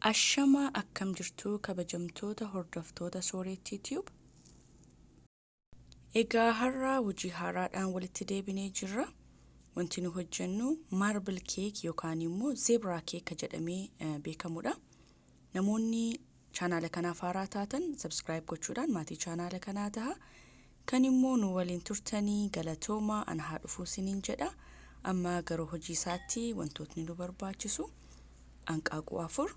Ashamaa akkam jirtu kabajamtoota hordoftoota Sooreettii Tube. Egaa har'a hojii haaraadhaan walitti deebinee jirra. Wanti nu hojjennu marble cake yookaan immoo zebra cake jedhamee beekamudha. Namoonni chaanaala kanaaf haaraa taatan subscribe gochuudhaan maatii chaanaala kanaa taha. Kan immoo nu waliin turtanii galatoomaa ana haa dhufuu isiniin jedha. Amma gara hojii isaatti wantootni nu barbaachisu hanqaaquu 4,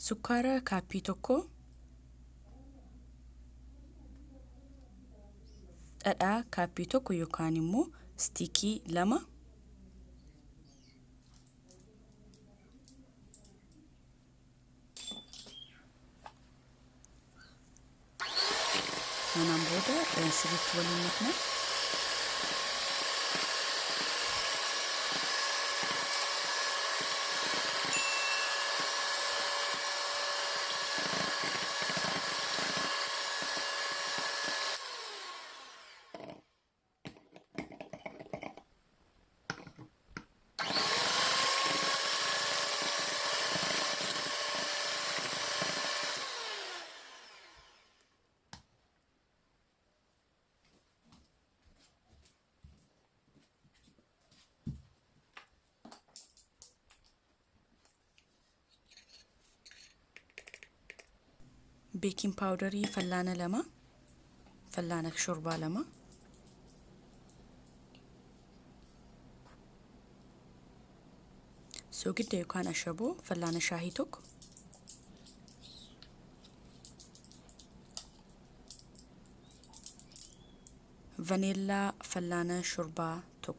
Sukkaara kaappii 1, dhadhaa kaappii 1 yookaan immoo istiikii 2, Kanaan booda sirriitti waliin makna. Beekiin paawudarii fallaana 2, fallaana shorbaa 2. Soogidda yookaan ashaboo fallaana shaahii 1. Vaneellaa fallaana shorbaa 1.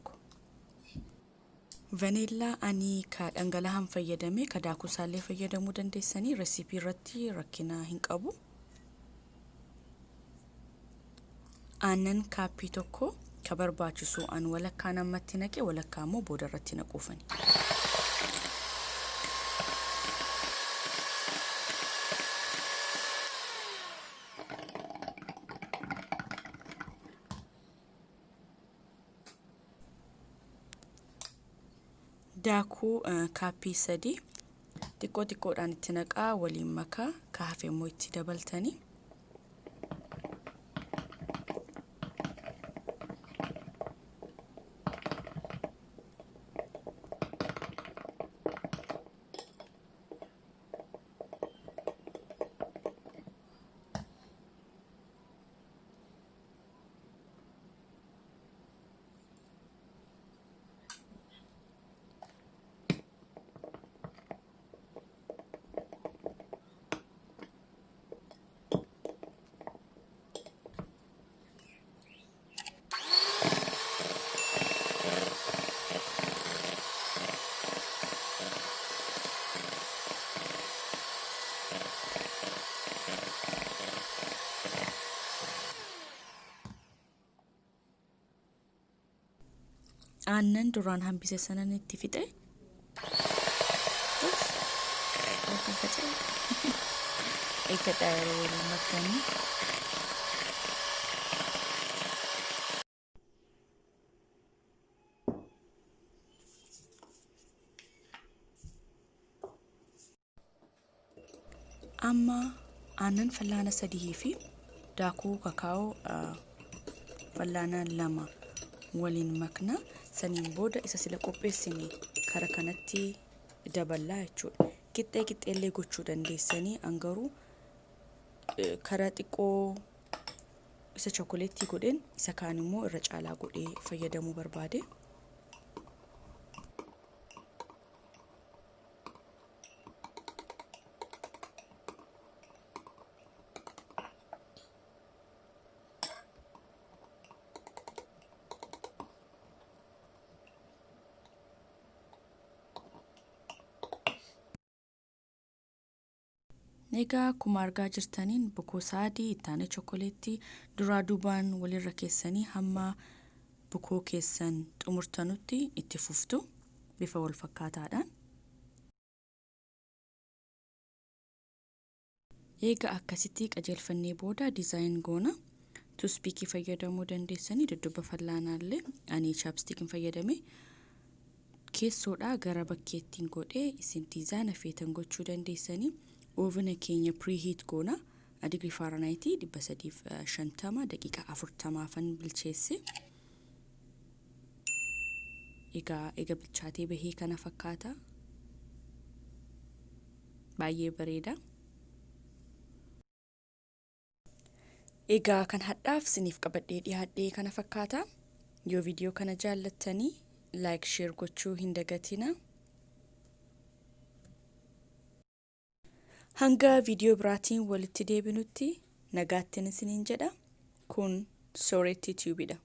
Vaneellaa ani ka dhangalahan fayyadame, ka daakuusaallee fayyadamuu dandeessanii, resiipii irratti rakkina hin qabu. Aannan kaappii 1 ka barbaachisu an walakkaan ammatti naqe, walakkaa immoo booda irratti naquufani. Daakuu kaappii 3 xiqqoo xiqqoodhaan itti naqaa, waliin makaa, ka hafe immoo itti dabaltanii. Aannan duraan hambise sanan itti fixe. Eeggadhaa yeroo waliin maktanii. Amma aannan fallaana 3 fi daakuu kakaa'oo fallaana 2 waliin makna. Saniin booda isa sila qopheessine kara kanatti daballaa jechuudha. Qixxee qixxeellee gochuu dandeessanii, an garuu kara xiqqoo isa chokoleettii godheen isa kaan immoo irra caalaa godhee fayyadamuu barbaade. Egaa akkuma argaa jirtaniin bukoo saadii itti aanee chokoleettii duraa duubaan walirra keessanii hamma Bukoo keessan xumurtanutti itti fuftu bifa wal fakkaataadhaan. Eega akkasitti qajeelfannee booda design goona. Toothpickii fayyadamuu dandeessanii, dudduuba fallaanaallee. Ani chopstickiin fayyadame. Keessoodhaa gara bakkeettiin godhee, isin designa feetan gochuu dandeessanii. Ovena keenya preheat goona. Digirii Fahrenheitii 350, daqiiqaa 40fan bilcheesse. Egaa eega bilchaatee bahee kana fakkaata. Baay'ee bareeda. Egaa kan hadhaaf siniif qabadhee dhiyaadhee kana fakkaata. Yoo viidiyoo kana jaallattanii like, share gochuu hin dagatina. Hanga viidiyoo biraatiin walitti deebinutti nagaattiin isiniin jedha. Kun Sooretti Tubeidha.